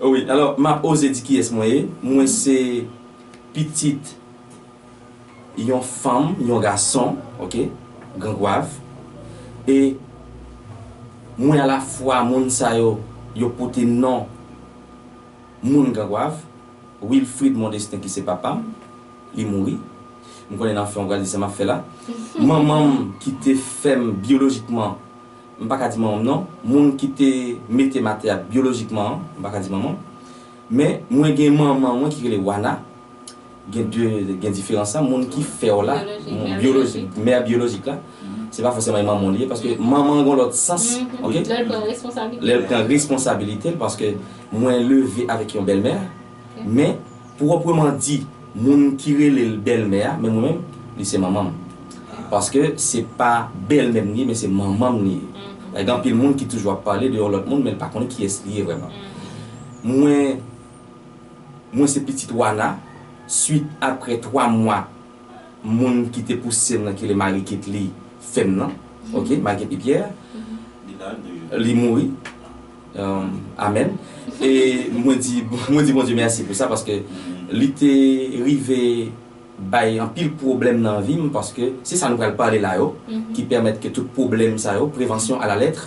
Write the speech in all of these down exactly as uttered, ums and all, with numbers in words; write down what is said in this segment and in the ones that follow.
Wi, alò, m ap oze di kiyès mwen ye. Mwen se pitit yon fanm, yon gason, oke, Gran Gwav. E mwen alafwa moun sa yo, yo pote non moun Gran Gwav, Wilfrid Mondestin ki se papa m, li mouri. M konnen nan fen w pral di sa m ap fè la. Manman m ki te fè m byolojikman, m pa ka di manman m non, moun ki te mete m atè a byolojikman an, m pa ka di manman m. Men mwen gen manman mwen ki rele Wana. Gen de, gen diferans la, moun ki fè w la, byolojik, mè byolojik la, se pa fòseman manman w li ye, paske manman an gen lòt sans, oke? Lè l pran responsabilite l, paske mwen leve avèk yon bèlmè, men pou pwòpman di moun ki rele l bèlmè a, men mwen menm, li se manman m. Paske se pa bèlmè m li ye, men se manman m li ye. Gen anpil moun ki toujou ap pale de yon lòt moun, men l pa konnen kiyès li ye vrèman. Mwen, mwen se pitit Wana, swit apre twa mwa, moun ki te pouse m nan ki rele Marie Ketly fè m nan, oke, Marie Ketly Pierre, li mouri. Um, amèn. E mwen di, mwen di Bondye mèsi pou sa, paske li te rive bay anpil pwoblèm nan vi m, paske se sa nou pral pale la yo, ki pèmèt ke tout pwoblèm sa yo, prevansyon a la lèt,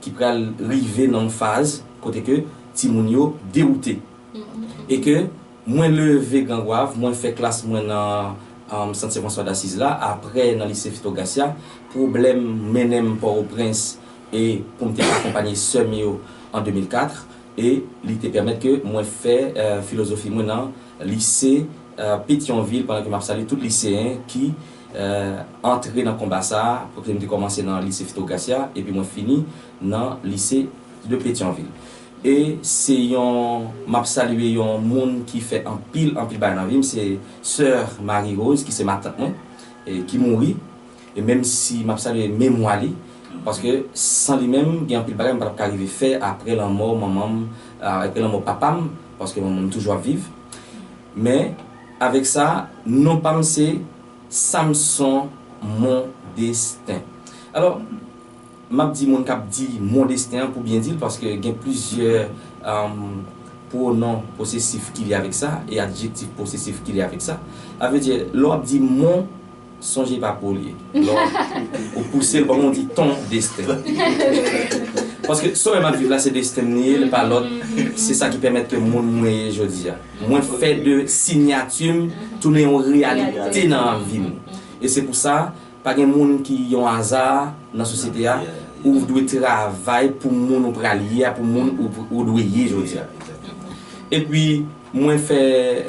ki pral rive nan yon faz kote ke timoun yo dewoute. E ke mwen leve Gran Gwav, mwen fè klas mwen nan, um, Sant Sen Franswa Dasiz la, apre nan lise Fito Gracia, pwoblèm mennen m Pòtoprens e pou m te akonpanye sè m yo an de mil kat, e li te pèmèt ke mwen fè, eh, filozofi mwen nan lise, eh, Petyonvil, pandan ke m ap salye tout liseyen ki, eh, antre nan konba sa a, paske m te kòmanse nan lise Fito Gracia, epi mwen fini nan lise de Petyonvil. E se yon, m ap salye yon moun ki fè anpil, anpil bagay nan vi m, se sè Marie Rose, ki se matant mwen, e ki mouri. E menm si m ap salye memwa li, paske san li menm, gen anpil bagay m pa t ap ka rive fè apre lanmò manman m, apre lanmò papa m, paske manman m toujou ap viv. Men, avèk sa, non pa m se Samson Mondestin. Alò, m ap di moun k ap di Mondestin an pou byen di l, paske gen plizyè, um, pwonon posesif ki lye avèk sa, e adjektif posesif ki lye avèk sa. Sa vle di, lè w ap di Mon, sonje pa pou li. Lè ou pouse l, bon, ou di ton desten. Paske sa w wè m ap viv la, se desten m li ye, li pa lòt. Se sa ki pèmèt ke moun mwen ye jodi a. Mwen fè de siyati m tounen yon reyalite nan vi m. E se pou sa, pa gen moun ki yon aza nan sosyete a. Ou dwe travay pou moun ou pral ye a, pou moun ou, ou dwe ye jodi a. Epi, mwen fè,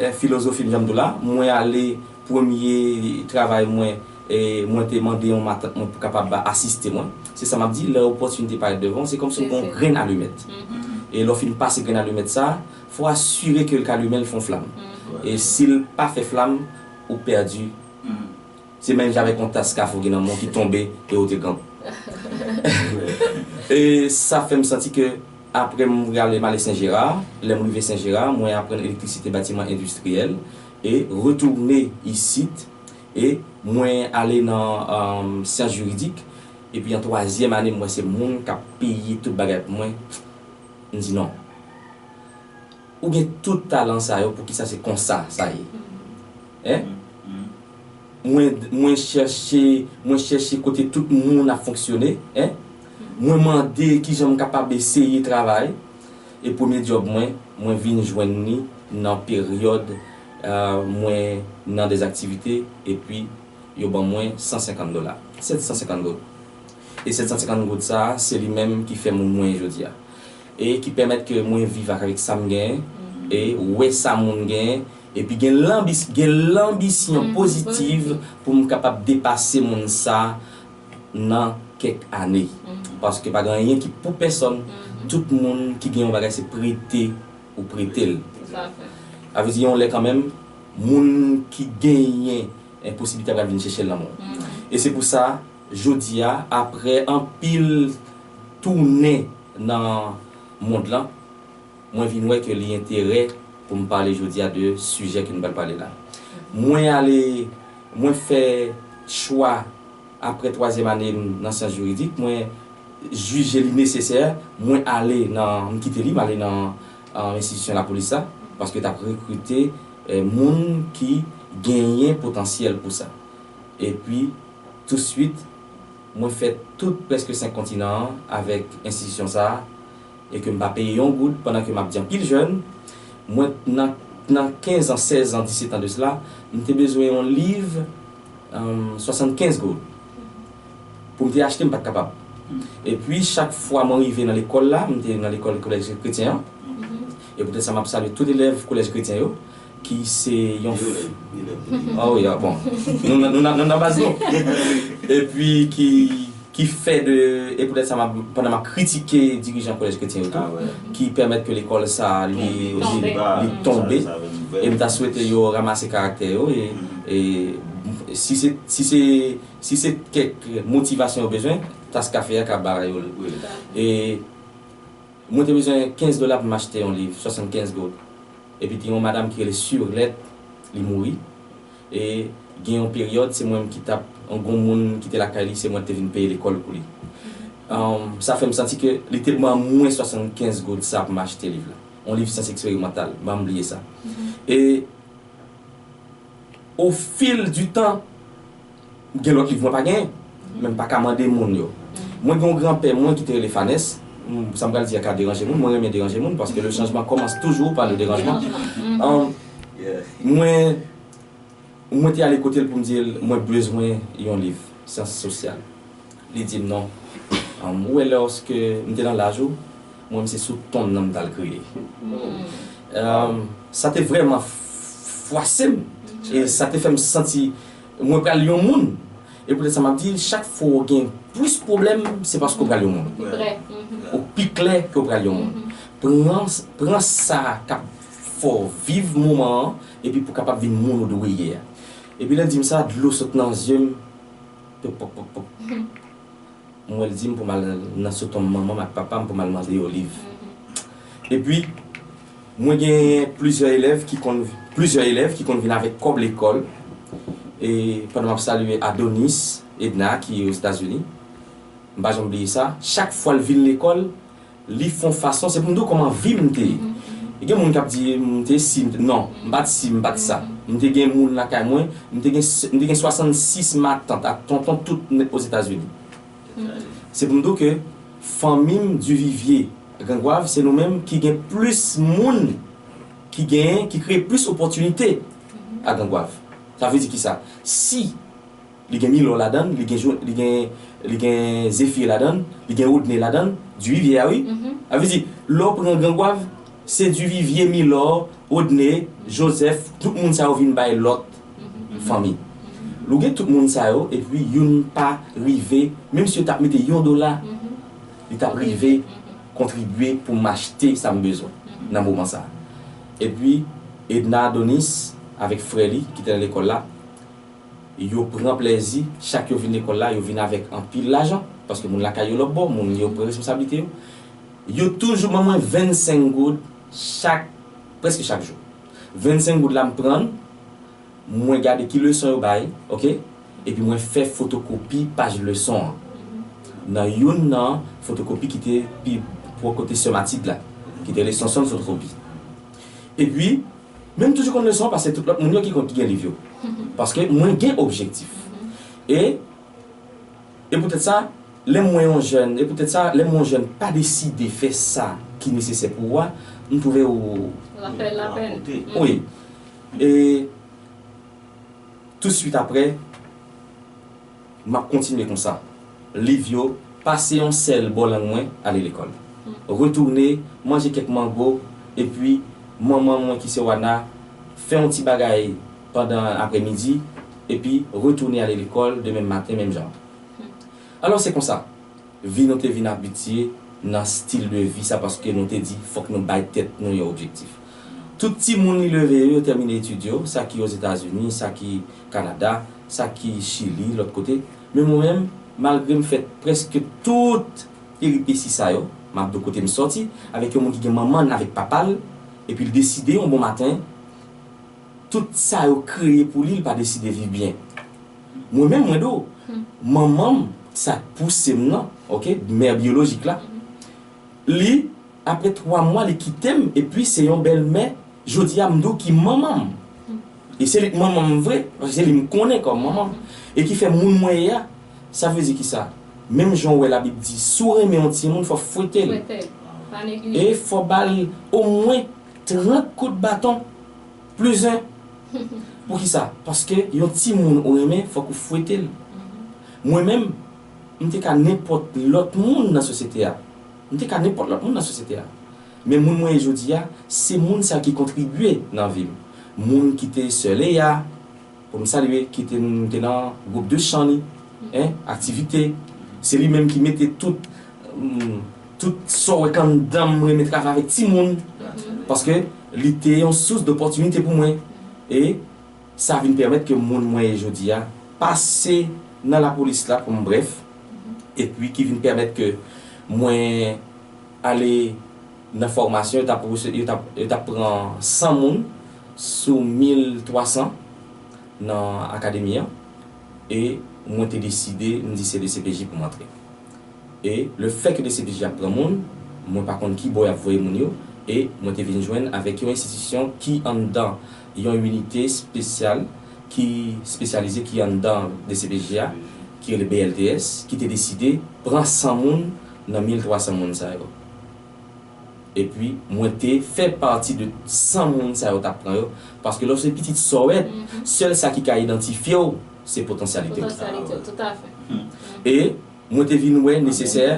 eh, filozofi m, jan m di w la, mwen ale premye travay mwen, e mwen te mande yon matant mwen pou kapab asiste mwen. Se sa m ap di, lè opòtinite parèt devan w, se kòmsi w gen yon grenn alimèt. E lè w fin pase grenn alimèt sa, fò w asire ke l ka limen, l fè yon flanm. E si l pa fè flanm, ou pèdi. Se menm jan avèk yon tas kafe w gen nan men w ki tonbe e ou te grangou. E sa fè m santi ke apre m ale, m ale Sen Jera, lè m rive Sen Jera, mwen aprann elektrisite batiman endistriyèl e retounen isit e mwen ale nan, um, syans jiridik epi an twazyèm ane m wè se moun k ap peye tout bagay pou mwen. M di non. Ou gen tout talan sa yo, poukisa se konsa sa ye? Hein? Mwen, mwen chèche, mwen chèche kote tout moun ap fonksyone, hein? Mwen mande kijan m kapab eseye travay. E premye djòb mwen, mwen vin jwenn li nan peryòd, euh, mwen nan dèzaktivite, epi yo ban mwen san senkant dola. Sèt san senkant goud. E sèt san senkant goud sa, se li menm ki fè moun mwen ye jodi a. E ki pèmèt ke mwen viv ak, avèk sa m genyen, e wè sa moun genyen, epi gen lanbis-, gen lanbisyon pozitiv pou m kapab depase moun sa nan kèk ane. Paske pa gen anyen ki pou pèsòn. Tout moun ki gen yon bagay se prete ou prete l. Sa vle di yon lè kanmenm, moun ki genyen posiblite a pral vin chèche l nan men w. E se pou sa, jodi a, apre anpil tounen nan mond lan, mwen vin wè ke li enterè pou m pale jodi a de sijè ke nou pral pale la. Mwen ale, mwen fè chwa apre twazyèm ane m nan syans jiridik, mwen jije li nesesè, mwen ale nan, m kite li, m ale nan, eh, enstitisyon lapolis la, paske yo t ap rekrite, eh, moun ki genyen potansyèl pou sa. Epi, touswit, mwen fè tout prèske senk kontinan an avèk enstitisyon sa a, e ke m pa peye yon goud pandan ke m ap di anpil jèn, mwen, nan, nan kenz an, sèz an, disèt an de sela, m te bezwen yon liv, eh, swasannkenz goud. Pou m te achte, m pa t kapab. Epi, chak fwa mwen rive nan lekòl la, m te nan lekòl kolèj kretyen an, e poutèt sa, m ap salye tout elèv kolèj kretyen yo, ki se yon... Elèv, elèv. Oh, yeah, bon. Nou, nou, nou, nou nan baz nou. Epi ki, ki fè de, e poutèt sa, m ap, pandan m ap kritike dirijan kolèj kretyen yo tou, ki pèmèt ke lekòl sa, li, li, li tonbe. E m ta swete yo ranmase karaktè yo, e, e si se, si se, si se kèk motivasyon yo bezwen, Taskafe a ka ba yo l. E mwen te bezwen kenz dola pou m achte yon liv, swasannkenz goud. Epi te yon madanm ki rele Surlette, li mouri. E gen yon peryòd, se mwen ki t ap, yon granmoun ki te lakay li, se mwen ki te vin peye lekòl pou li. Sa fè m santi ke li te ban mwen swasannkenz goud sa pou m achte liv la. Yon liv syans eksperimantal, ban m bliye sa. E au fil du temps, gen lòt liv mwen pa genyen, men m pa ka mande moun yo. Mwen gen yon granpè mwen ki te rele Fanès, sa m pral di a ka deranje moun, mwen renmen deranje moun, paske le changement commence toujours par le dérangement. Mwen, mwen te ale kote l pou m di l, mwen bezwen yon liv, syans sosyal. Li di m non. Ou wè lòske m te nan laj ou, mwen m se sou tonm nan m t al kriye. Sa te vrèman fwase m, e sa te fè m santi mwen pral yon moun. E poutèt sa m ap di, chak fwa w gen plis pwoblèm, se paske w pral yon moun. Ou pi klè ke w pral yon moun. Pran, pran sa k ap fè w viv moman an, epi pou w kapab vin moun ou dwe ye a. Epi lè l di m sa, dlo sot nan zye m. Pòp, pòp, pòp, pòp. Mwen, l di m pou m al nan sou tonm manman m ak papa m pou m al mande yo liv. Epi, mwen gen plizyè elèv ki konn, plizyè elèv ki konn vin avèk kòb lekòl. E pandan m ap salye Adonis Edna ki Ozetazini, m pa janm bliye sa. Chak fwa l vin lekòl, li fè yon fason, se pou m di w kòman vi m te ye. Gen moun k ap di, "M te si, m te," non, m pa t si, m pa t sa. M te gen moun lakay mwen, m te gen, m te gen swasannsis matant ak tonton tout nèt Ozetazini. Se pou m di w ke fanmi m, Duvivier, Grangwav, se nou menm ki gen plis moun ki genyen, ki kreye plis opòtinite a Grangwav. Sa vle di kisa? Si li gen Milò ladan l, li gen, li gen, li gen Zéphir ladan l, li gen Odne ladan l, Duvivier a, wi. Sa vle di, lè w pran Grangwav, se Duvivier, Milò, Odne, Joseph, tout moun sa yo vin bay lòt fanmi. Lè w gen tout moun sa yo, epi youn pa rive, menm si yo t ap mete yon dola, li t ap rive kontribye pou m achte sa m bezwen nan moman sa. Epi, Edna Adonis, avèk frè li, ki te nan lekòl la, yo pran plèzi, chak yo vin lekòl la, yo vin avèk anpil lajan, paske moun lakay yo lòtbò, moun yo pran responsablite yo. Yo toujou ban mwen vennsenk goud chak, prèske chak jou. Vennsenk goud la m pran l, mwen gade ki leson yo bay, oke? Epi mwen fè fotokopi paj leson an. Nan youn nan fotokopi ki te pi bò kote sè Matilde la, ki te rele Sonson Fotokopi. Epi, men m toujou konn leson an, paske tout lòt moun yo ki konn ki gen liv yo. Paske mwen gen objektif. E, e poutèt sa, lè m wè yon jèn, e poutèt sa, lè m wè yon jèn pa deside fè sa ki nesesè pou ou a, m twouve ou... L ap fè l lapèn. Wi. E touswit apre, m ap kontinye konsa. Liv yo, pase yon sèl bò lang mwen, ale lekòl. Retounen, manje kèk mango, epi manman mwen ki se Wana, fè yon ti bagay pandan aprèmidi, epi retounen ale lekòl demen maten menm jan. Alò, se konsa, vi nou te vin abitye nan stil de vi sa, paske nou te di fòk nou bay tèt nou yon objektif. Tout timoun li leve yo, yo tèmine etid yo, sa ki Ozetazini, sa ki Kanada, sa ki Chili, lòt kote. Men mwen menm, malgre m fè prèske tout peripesi sa yo, m ap di w kote m sòti, avèk yon moun ki gen manman l avèk papa l, epi l deside yon bon maten, tout sa yo kreye pou li, li pa deside viv byen. Mwen menm, mwen di w, manman m, sa k pouse m nan, ok, mè byolojik la, li, apre twa mwa, li kite m, epi se yon bèlmè, jodi a, m di w ki manman m. E se li k manman m vre, paske se li m konnen kòm manman m. E ki fè moun mwen ye a, sa vle di ki sa? Menm jan w wè Labib di, si w renmen yon timoun, fò w fwete l. Fwete l. Pa neglijan. E fò w ba l omwen trant kout baton. Plizen. Poukisa? Paske yon timoun ou renmen, fòk ou fwete l. Mwen menm, m te ka nenpòt lòt moun nan sosyete a. M te ka nenpòt lòt moun nan sosyete a. Men moun mwen ye jodi a, se moun sa ki kontribye nan vi m. Moun ki te sè Leya, pou m salye, ki te, te nan gwoup de chan li, en, aktivite. Se li menm ki mete tout, mm, tout sa w wè k anndan m, renmen travay avèk timoun. Paske li te yon sous dopòtinite pou mwen. E sa vin pèmèt ke moun mwen ye jodi a pase nan lapolis la, pou m brèf, epi ki vin pèmèt ke mwen ale nan fòmasyon, yo t ap resevwa, yo t ap, yo t ap pran san moun sou mil twa san nan akademi an, e mwen te deside, m di se D C P J pou m antre. E lefètke D C P J ap pran moun, mwen pa konn ki bò y ap voye moun yo, e mwen te vin jwenn avèk yon enstitisyon ki anndan yon inite espesyal, ki espesyalize, ki anndan D C P J a, ki rele B L T S, ki te deside pran san moun nan mil twa san moun sa yo. Epi, mwen te fè pati de san moun sa yo t ap pran yo, paske lè w se pitit sòwèt, sèl sa ki ka idantifye w, se potansyalite w. Potansyalite w, toutafè. E mwen te vin wè nesesè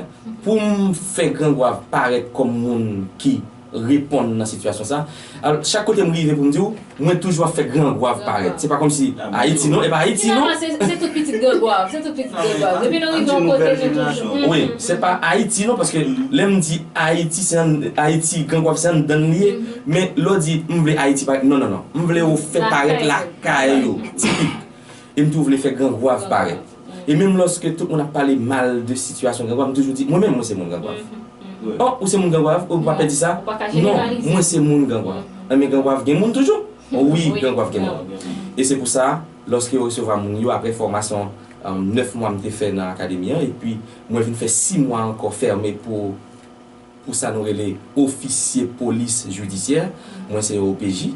pou m fè Grangwav parèt kòm moun ki reponn nan sitiyasyon sa. Alò, chak kote m rive pou m di w, mwen toujou ap fè Grangwav parèt. Se pa kòmsi Ayiti non, e pa Ayiti non. Finalman, se, se tout pitit Grangwav, se tout pitit Grangwav. Depi nou rive yon kote, nou toujou. Wi, se pa Ayiti non, paske lè m di Ayiti, se an, Ayiti, Grangwav, se anndan l li ye. Men lè w di, m vle Ayiti parèt, non, non, non. M vle w fè parèt lakay ou, tipik. E m tou vle fè Grangwav parèt. E menm lòske tout moun ap pale mal de sitiyasyon Grangwav, m toujou di, mwen menm, mwen se moun Grangwav. Oh, ou se moun Grangwav, ou pa pè di sa? Non, mwen se moun Grangwav. Enben, Grangwav gen moun toujou? Wi, Grangwav gen moun. E se pou sa, lòske yo resevwa moun yo, apre fòmasyon, um, nèf mwa m te fè nan akademi an, epi mwen vin fè sis mwa ankò fèmen pou pou sa nou rele ofisye polis jidisyè, mwen se O P J,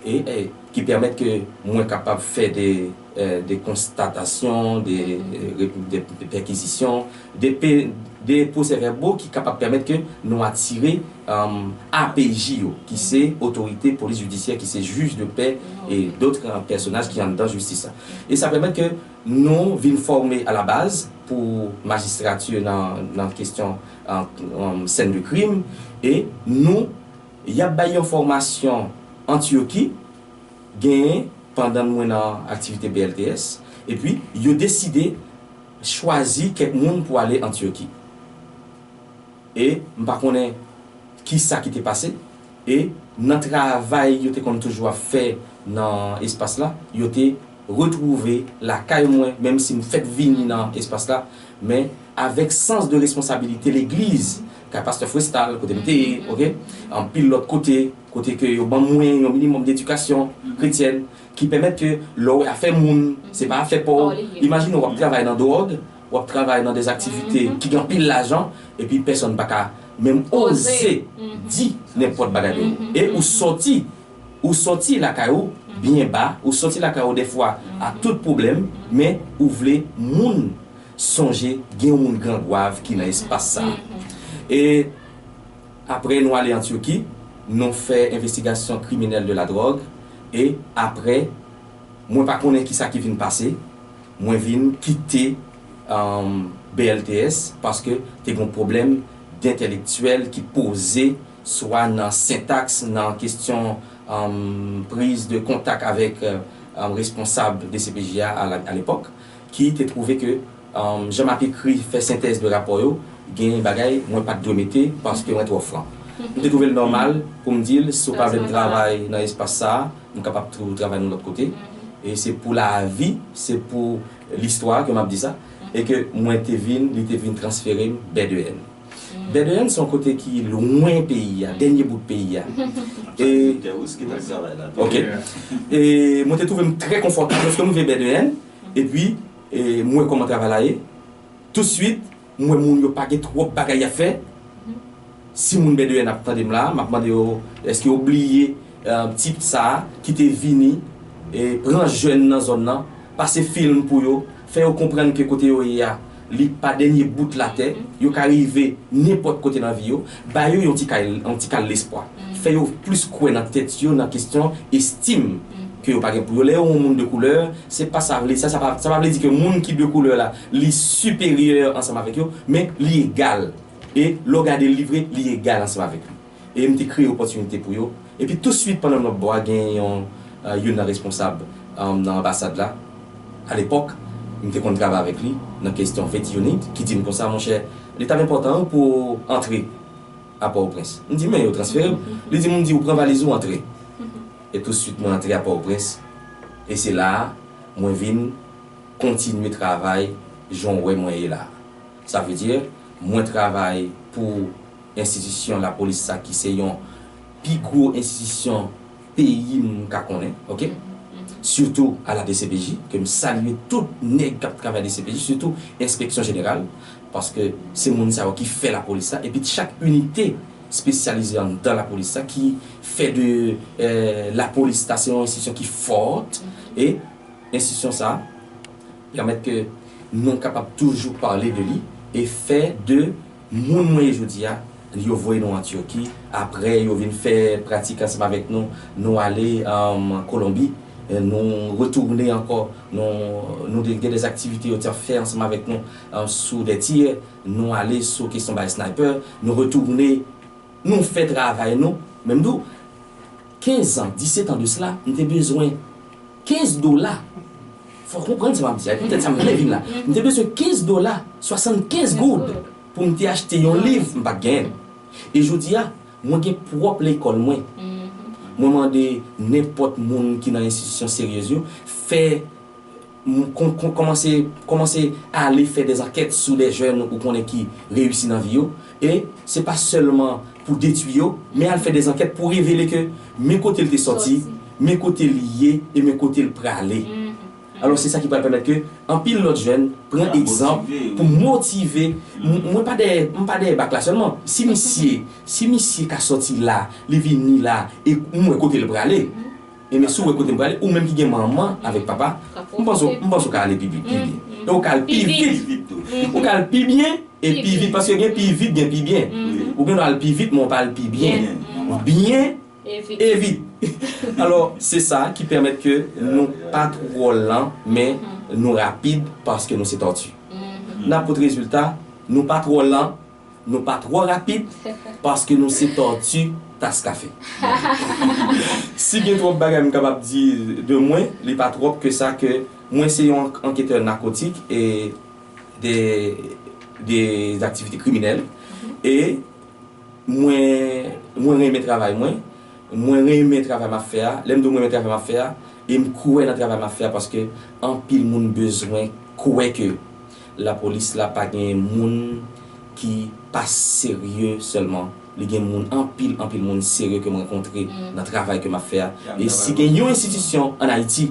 e, e, ki pèmèt ke mwen kapab fè de, e, de konstatasyon, de, e, de, de pèkizisyon, de pe-, de pwosè vèbo ki kapab pèmèt ke nou atire, um, A P J yo, ki se otorite polis jidisyè, ki se jij de pè e dòt, e, pèsonaj ki anndan jistis la. E sa pèmèt ke nou vin fòme alabaz pou majistrati nan, nan kesyon, an, an, sèn de krim, e nou, y ap bay yon fòmasyon Antyoki, genyen pandan mwen nan aktivite B L T S, epi yo deside chwazi kèk moun pou ale Antyoki. E m pa konnen kisa ki te pase. E nan travay yo te konn toujou ap fè nan espas la, yo te retwouve lakay mwen, menm si m fèk vini nan espas la, men avèk sans de responsabilite legliz, kay pastè Frestal, kote m te ye, oke? Anpil lòt kote, kote ke yo ban mwen yon minimòm dedikasyon kretyèn, ki pèmèt ke lè w wè afè moun, se pa afè pa w. Imajine w ap travay nan dwòg, w ap travay nan de aktivite ki gen anpil lajan, epi pèsonn pa ka menm oze di nenpòt bagay de ou. E ou sòti, ou sòti lakay ou byen ba, ou sòti lakay ou dèfwa a tout pwoblèm, men ou vle moun sonje gen yon moun Grangwav ki nan espas sa. E apre nou ale Antyoki, nou fè envestigasyon kriminèl de la dròg, e apre, mwen pa konnen kisa ki vin pase, mwen vin kite, um, B L T S paske te gen pwoblèm dentèlektyèl ki poze, swa nan sentaks, nan kesyon, um, priz de kontak avèk, um, responsab D C P J a, a la, a lepòk, ki te twouve ke, um, jan m ap ekri, fè sentèz de rapò yo, gen bagay mwen pa t dwe mete paske mwen twò fran. M te twouve l nòmal pou m di l, si w pa vle m travay nan espas sa a, m kapab tou travay nan lòt kote. E se pou lavi, se pou listwa ke m ap di sa. E ke mwen te vin, li te vin transfere m B D N. B D N se yon kote ki lwen peyi a, dènye bout peyi a. E, ok. E mwen te twouve m trè konfòtab lòske m rive B D N, epi, e, m wè kòman travay la ye. Touswit, m wè moun yo pa gen twòp bagay y ap fè. Si moun B D N ap tande m la, m ap mande yo, èske yo bliye, eh, tip sa a ki te vini, e pran jèn nan zòn nan, pase fim pou yo, fè yo konprann ke kote yo ye a, li pa dènye bout latè, yo ka rive nenpòt kote nan vi yo, ba yo yon ti kal, yon ti kal lespwa. Fè yo plis kwè nan tèt yo, nan kesyon estim ke yo pa gen pou yo. Lè yo yon moun de koulè, se pa sa vle, sa, sa pa, sa pa vle di ke moun ki de koulè la, li siperyè ansanm avèk yo, men li egal. E lè w gade l, li vre, li egal ansanm avèk li. E m te kreye opòtinite pou yo. Epi touswit pandan m ap bò a, gen yon, eh, youn nan responsab, eh, nan anbasad la, alepòk, m te konn travay avèk li nan kesyon vet unit, ki di m konsa, monchè, li t ap enpòtan wi pou w antre a Pòtoprens. M di, men yo transfere m. Li di m, m di, ou pran valiz ou antre. E touswit mwen antre a Pòtoprens. E se la a, mwen vin kontinye travay jan w wè mwen ye la a. Sa vle di, mwen travay pou enstitisyon lapolis sa ki se yon pi gwo enstitisyon peyi m ka konnen, oke? Sitou a la D C P J, ke m salye tout nèg k ap travay D C P J, sitou enspeksyon jeneral, paske se moun sa yo ki fè lapolis la, epi chak inite espesyalize anndan lapolis la ki fè de, eh, lapolis la se yon enstitisyon ki fòt, e enstitisyon sa a pèmèt ke nou kapab toujou pale de li e fè de moun mwen ye jodi a, yo voye nou an Tiki, apre yo vin fè pratik ansanm avèk nou, nou ale, um, Kolonbi, eh, nou retounen ankò, nou, nou te gen de aktivite yo te ap fè ansanm avèk nou, um, sou de tir, nou ale sou kesyon bay sniper, nou retounen, nou fè travay nou, men m di w, kenz an, disèt an de sila, m te bezwen kenz dola. Fò w konprann sa m ap di a, poutèt sa m vle vin la. M te bezwen kenz dola, swasannkenz goud, pou m te achte yon liv, m pa t genyen l. E jodi a, mwen gen pwòp lekòl mwen. Mwen mande nenpòt moun ki nan enstitisyon seryez yo, fè m kon-, kon-, kòmanse, kòmanse ale fè de ankèt sou de jèn ou konnen ki reyisi nan vi yo. E se pa sèlman pou detwi yo, men al fè de ankèt pou revele ke men kote l te sòti, men kote l ye, e men kote l prale. Alò, se sa ki pral pèmèt ke anpil lòt jèn pran egzanp pou motive. M-, mwen pa dèyè, m pa dèyè bak la sèlman. Si misye, si misye ka sòti la, li vini la, e m wè kote l prale, e men si w wè kote m prale, ou menm ki gen manman avèk papa, m panse, m panse w ka ale pi, pi, pi byen. E w ka al pi vit. Ou ka al pi byen e pi vit, paske gen pi vit, gen pi byen. Ou gen dwa al pi vit, men w pa al pi byen. Byen e vit. Alò, se sa ki pèmèt ke nou pa twò lan, men nou rapid paske nou se tòti. N ap pote rezilta, nou pa twò lan, nou pa twò rapid, paske nou se tòti tas kafe. Si gen twòp bagay m kapab di de mwen, li pa twòp ke sa, ke mwen se yon anketè nakotik e de, de aktivite kriminèl. E mwen, mwen renmen travay mwen. Mwen renmen travay m ap fè a. Lè m di w mwen renmen travay m ap fè a, e m kwè nan travay m ap fè a, paske anpil moun bezwen kwè ke lapolis la pa gen moun ki pa serye sèlman. Li gen moun, anpil, anpil moun serye ke m rankontre nan travay ke m ap fè a. E si gen yon enstitisyon ann Ayiti,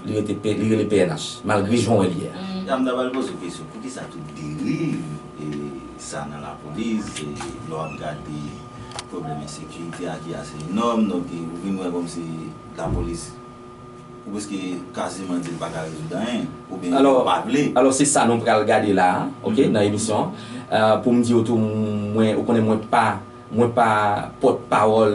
li rete P-, li rele P N H, malgre jan w wè l ye a. Ya, m ta pral poze w kesyon, poukisa tout deriv, e, sa nan lapolis, e, lè w ap gade pwoblèm ensekirite a ki ase enòm, donk, e, ou vin wè kòmsi lapolis, ou prèske kaziman di l pa ka rezoud anyen, oubyen li pa vle. Alò, se sa nou pral gade la a, oke, nan emisyon an. Eh, pou m di w tou, mwen, ou konnen mwen pa mwen pa pòtpawòl,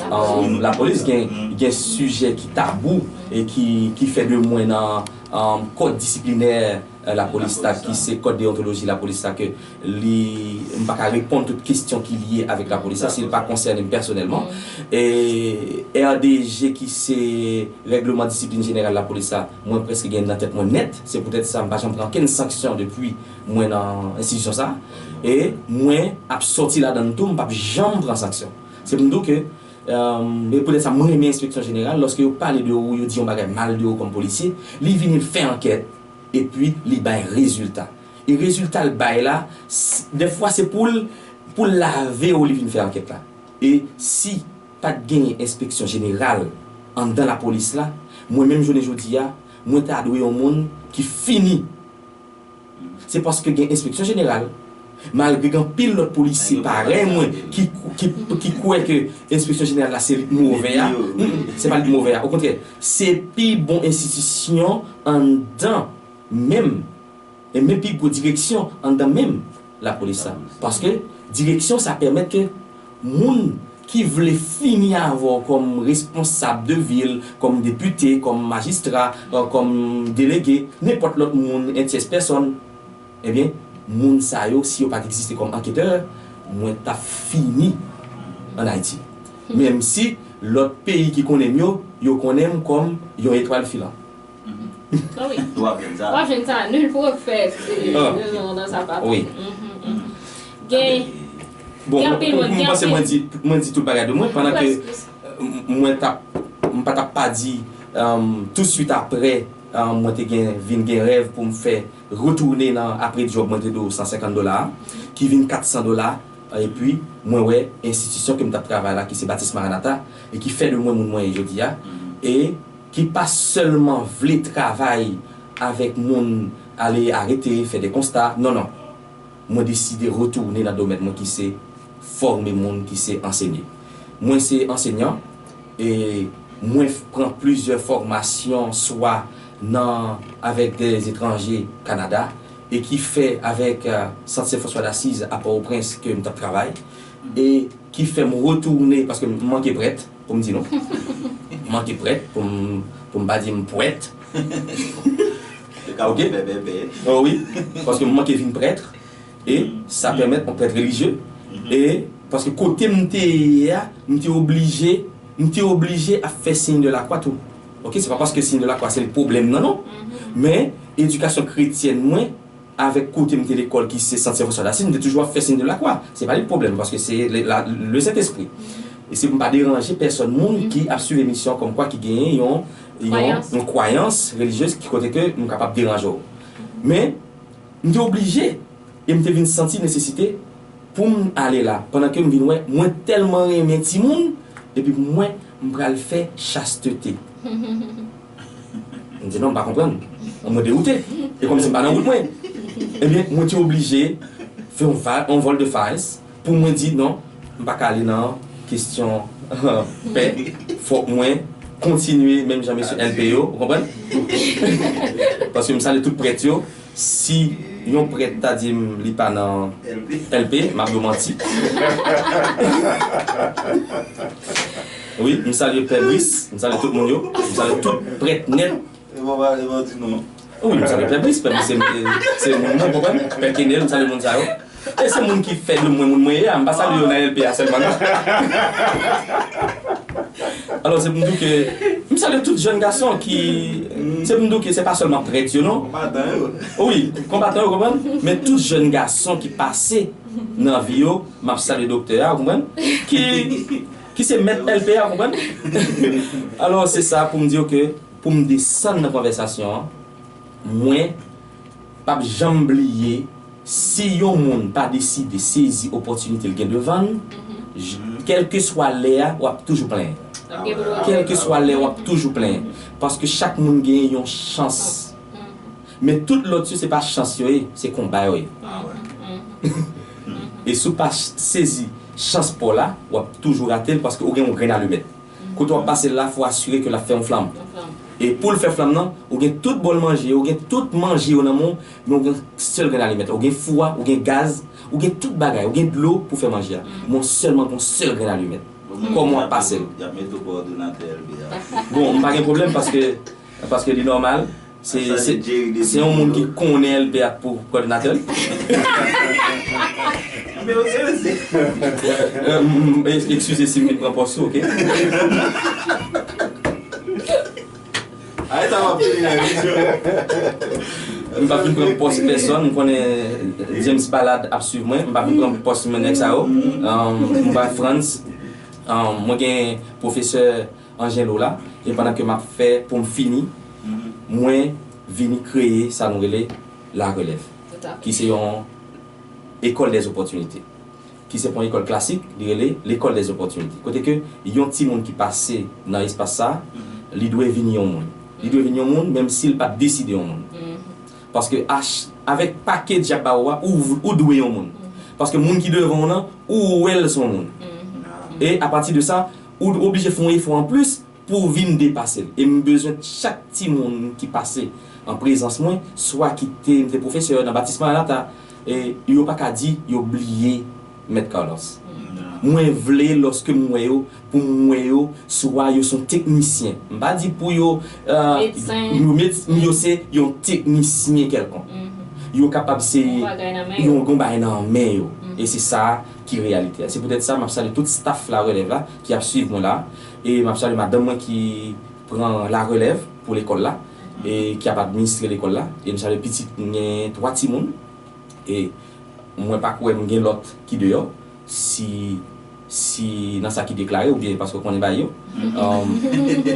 um, lapolis. Gen, gen sijè ki tabou e ki, ki fè de mwen nan, um, kòd disiplinè, eh, lapolis la, ki se kòd deyontoloji lapolis la, ke li, m pa ka reponn tout kesyon ki lye avèk lapolis la, si l pa konsène m pèsonèlman. E R D G ki se règleman disiplin jeneral lapolis la, mwen prèske gen nan tèt mwen nèt. Se poutèt sa m pa janm pran okenn sanksyon depi mwen nan enstitisyon sa. E mwen ap sòti ladan l tou, m p ap janm pran sanksyon. Se pou m di w ke, e poutèt sa mwen renmen enspeksyon jeneral, lòske yo pale de ou, yo di yon bagay mal de ou kòm polisye, li vini l fè ankèt, epi li bay rezilta. E rezilta l bay la, dèfwa se pou l, pou l lave ou li vin fè ankèt la. E si pa t genyen enspeksyon jeneral anndan lapolis la, mwen menm jounen jodi a, mwen ta dwe yon moun ki fini Se paske gen enspeksyon jeneral. Malgre gen anpil lòt polisye parèy mwen ki, ki, ki kwè ke enspeksyon jeneral la se li k move a. Mm, mm, se pa li k move a. Okontrè, se pi bon enstitisyon anndan menm, e menm pi gwo direksyon anndan menm lapolis la. Paske direksyon sa pèmèt ke moun ki vle fini avè w kòm responsab de vil, kòm depite, kòm majistra, kòm delege, nenpòt lòt moun, en tyès pèsòn, ebyen, moun sa yo, si yo pa t egziste kòm anketè, mwen t ap fini ann Ayiti. Menm si lòt peyi ki konnen m yo, yo konnen m kòm yon etwal filan. Ah wi. W ap jwenn sa. W ap jwenn sa. Nul prophète, euh, dans sa partie. Wi. Gen, bon, gen anpil moun, gen anpil. M panse mwen di, mwen di tout bagay de mwen, pandan ke, euh, mwen t ap, m pa t ap pa di, euh, touswit aprè, euh, mwen te gen, vin gen rèv pou m fè retounen nan apre djòb mwen te dwe w san senkant dola a, ki vin kat san dola, epi mwen wè enstitisyon ke m t ap travay la, ki se Batis Maranata, e ki fè de mwen moun mwen ye jodi a, e ki pa sèlman vle travay avèk moun, ale arete, fè de konsta. Non, non. Mwen deside retounen nan domèn mwen ki se fòme moun, ki se ansenye. Mwen se ansenyan, e mwen pran plizyè fòmasyon swa nan, avèk de etranje Kanada, e ki fè avèk, euh, Sant Sen Franswa Dasiz a Pòtoprens ke m t ap travay, e ki fè m retounen, paske m manke prèt, pou m di nou. M manke prèt pou m, pou m pa di m pwèt. Oke? Oh wi, paske m manke vin prèt, e sa pèmèt mwen prèt relijye, e paske kote m te ye a, m te oblije, m te oblije ap fè siy de lakwa tou. Oke, se pa paske siy de lakwa se l pwoblèm nan, non. Men, edikasyon kretyèn mwen, avèk kote m te lekòl ki se Sant Sen Franswa Dasiz, m te toujou ap fè siy de lakwa. Se pa li pwoblèm, paske se le, la, le Sentespri. E se pou m pa deranje pèsòn moun ki ap swiv emisyon kòmkwa ki genyen yon, yon, yon kwayans relijyez ki kote ke m kapab deranje w. Men, m te oblije, e m te vin santi nesesite pou m ale la, pandan ke m vin wè, mwen tèlman renmen timoun, epi mwen, m pral fè chastete. M di non, m pa konprann. Mwen dewoute. E kòmsi m pa nan wout mwen. Ebyen, mwen te oblije fè yon va-, yon volte-face pou mwen di non, m pa ka ale nan kesyon pè. Fòk mwen kontinye menm jan mesye L P yo, ou konprann? Paske m salye tout prèt yo. Si yon prèt ta di m li pa nan L P, m ap di w manti. Wi, m salye Pè Brice, m salye tout moun yo, m salye tout prèt nèt. E bon, pa, e bon, di non. Wi, m salye Pè Brice, Pè Brice se, se moun mwen, konprann? Pè Kenel, m salye moun sa yo. E se moun ki fè de mwen moun mwen ye a, m pa salye yo nan L P a sèlman, non. Alò, se pou m di w ke m salye tout jèn gason ki, se pou m di w ke se pa sèlman prèt yo, non. Konbatan yo. Wi, konbatan yo, konprann? Men tout jèn gason ki pase nan vi yo, m ap salye doktè a, ou konprann? Ki, ki se mèt L P a, ou konprann? Alò, se sa pou m di w ke, pou m desann nan konvèsasyon an, mwen p ap janm bliye, si yon moun pa deside sezi opòtinite l gen devan l, j-, kèlkeswa lè a, w ap toujou plenyen. Kèlkeswa lè, w ap toujou plenyen. Paske chak moun genyen yon chans. Men tout lòt yo, se pa chans yo ye, se konba yo ye. E si w pa ch-, sezi chans pa w la, w ap toujou rate l paske ou gen yon grenn alimèt. Kote w ap pase l la, fò w asire ke l ap fè yon flanm. E pou l fè flanm nan, ou gen tout bòl manje, ou gen tout manje yo nan men w, men ou gen sèl grenn alimèt. Ou gen fou a, ou gen gaz, ou gen tout bagay, ou gen dlo pou fè manje a. Men w sèlman gen yon sèl grenn alimèt. Kòman w ap pase l? Y ap mete w kowòdonatè L P a. Bon, m pa gen pwoblèm paske, paske li nòmal. Se, se, se yon moun ki konnen L P a pou kòdonatè l. Euh, m, m, eskize si m vin pran pòs ou, oke? M p ap vin pran pòs pèsòn, m konnen James Ballard ap swiv mwen, m p ap vin pran pòs moun nèg sa yo. Euh, m bay Frantz, euh, mwen gen pwofesè Angelo la, e pandan ke m ap fè pou m fini, mwen vini kreye sa nou rele La Relève, ki se yon école des opportunités, ki se pa yon ekòl klasik, li rele l'école des opportunités. Kote ke yon timoun ki pase nan espas sa, li dwe vin yon moun. Li dwe vin yon moun, menm si l pa t deside yon moun. Paske a ch-, Avèk pakèt y ap ba ou a, ou, ou dwe yon moun. Paske moun ki devan w nan, ou wè l se yon moun. E apati de sa, ou oblije fè yon efò anplis pou w vin depase l. E m bezwen chak timoun ki pase an prezans mwen, swa ki te, m te pwofesè nan Batisman Alata, e yo pa ka di yo bliye Mèt Carlos. Mwen vle, lòske m wè yo, pou m wè yo, swa yo se yon teknisyen. M pa di pou yo, euh, yo med-, yo se yon teknisyen kèlkonk. Yo kapab se yon, yon bagay nan men yo. E se sa ki reyalite a. Se poutèt sa, m ap salye tout staff La Relève la ki ap swiv mwen la. E m ap salye madanm mwen ki pran la relèv pou lekòl la e ki ap administre lekòl la. E m salye pitit, m gen twa timoun. E mwen pa kwè m gen lòt ki deyò. Si, si nan sa ki deklare, oubyen paske w konnen bagay yo, um,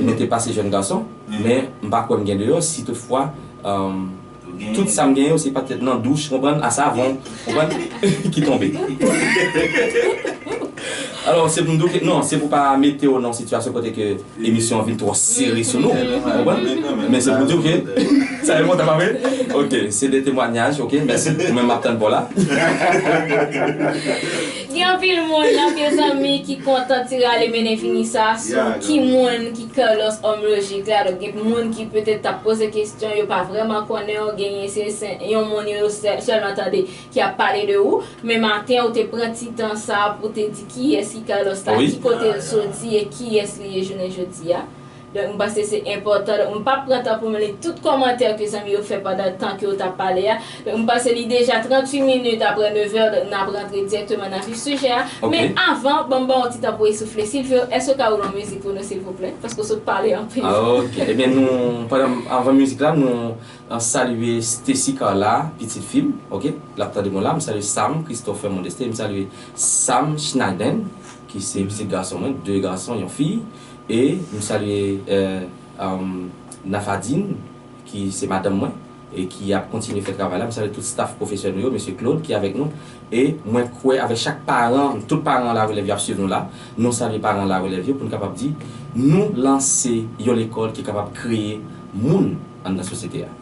nou te pase jèn gason, men m pa kwè m gen deyò. Si toutfwa, um, tout sa m gen yo, se petèt nan douch, konprann, a savon, konprann, ki tonbe. Alò, se pou m di w ke, non, se pou pa mete w nan yon sitiyasyon kote ke emisyon an vin twò sere sou nou, konprann? Men se pou di w ke, sa e bon, ta pa vre? Ok, se de temwanyaj, ok, mèsi. Ou menm m ap tann pa w la. Gen anpil moun, anpil zanmi ki kontan ti rale mennen vini sa sou ki moun ki Carlos Homme Logique la. Donk, gen moun ki petèt t ap poze kesyon, yo pa vrèman konnen w, genyen se, se yon moun yo sè-, sèlman tande ki ap pale de ou. Men maten, ou te pran ti tan sa pou te di kiyès ki Carlos la, ki kote l soti e kiyès li ye jounen jodi a. Donk, m panse se enpòtan. Donk, m p ap pran tan pou m li tout kòmantè ke zanmi yo fè pandan tan ke w t ap pale a. Donk, m panse li deja tranntuit minit apre nevè, donk n ap rantre dirèkteman nan vif sijè a. Men avan, ban m ba w yon ti tan pou w soufle. Silvio, èske w ka woule yon mizik pou nou, silvouplè? Paske w sot pale anpil. Ah, ok. Ebyen, nou, pandan, anvan mizik la, nou, an salye Stacy Carla, pitit fi m, ok? L ap tande mwen la. M salye Sam Christopher Modeste, m salye Sam Schneiden, ki se pitit gason mwen, de gason, yon fi. E m salye, euh, um, Nafadine, ki se madanm mwen, e ki ap kontinye fè travay la. M salye tout staff pwofesyonèl yo, mesye Claude ki avèk nou. E mwen kwè avèk chak paran, tout paran La Relève y ap swiv nou la, nou salye paran La Relève yo pou n kapab di, nou lanse yon lekòl ki kapab kreye moun anndan sosyete a.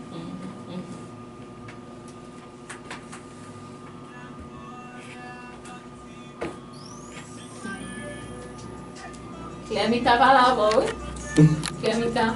Clemita pa la bò, wi. Clemita.